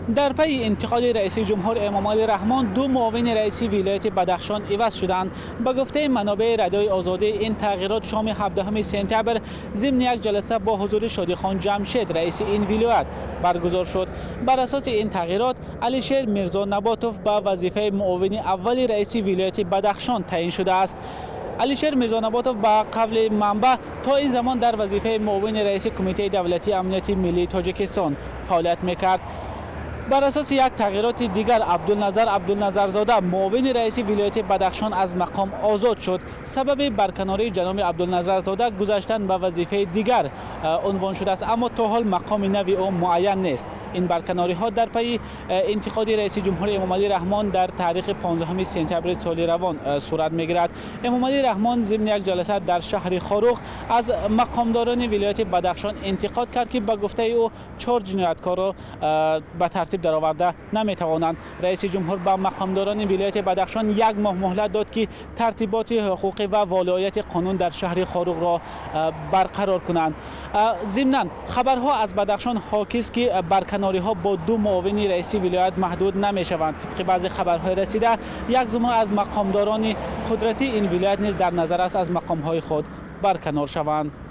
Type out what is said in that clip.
Дар пайи интиқоди раиси ҷумҳур Эмомалӣ Раҳмон, ду муовини раиси вилояти Бадахшон иваз шуданд. Ба гуфтаи манобеи Радиои Озодӣ, ин тағйирот шоми 17 сентябр зимни як ҷаласа бо ҳузури Шодихон Ҷамшед, раиси ин вилоят, баргузор шуд. Бар асоси ин тағйирот, Алишер Мирзо Наботов ба вазифаи муовини аввали раиси вилояти Бадахшон таъин шудааст. Алишер Мирзонаботов, ба қавли манбаъ, то ин замон дар вазифаи муовини раиси Кумитаи давлатии амнияти миллии Тоҷикистон фаъолият мекард. Бар асоси як тағйироти дигар, Абдулназар Абдулназарзода, муовини раиси вилояти Бадахшон, аз мақом озод шуд. Сабаби барканории ҷаноби Абдулназарзода гузаштан ба вазифаи дигар унвон шудааст, аммо то ҳол мақоми нави ӯ муайян нест. Ин барканориҳо дар пайи интиқоди раиси ҷумҳур Эмомалӣ Раҳмон дар таърихи 15 сентябри соли равон сурат мегирад. Эмомалӣ Раҳмон зимни як ҷаласа дар шаҳри Хоруғ аз мақомдорони вилояти Бадахшон интиқод кард, ки ба гуфтаи ӯ чор ҷинояткорро ба тартиб дароварда наметавонанд. Раиси ҷумҳур ба мақомдорони вилояти Бадахшон як моҳ муҳлат дод, ки тартиботи ҳуқуқӣ ва волоияти қонун дар шаҳри Хоруғро барқарор кунанд. Зимнан, хабарҳо аз Бадахшон ҳокист, ки барканориҳо бо ду муовини раиси вилоят маҳдуд намешаванд. Тибқи баъзе хабарҳои расида, як зумра аз мақомдорони қудратии ин вилоят низ дар назар аст аз мақомҳои худ барканор шаванд.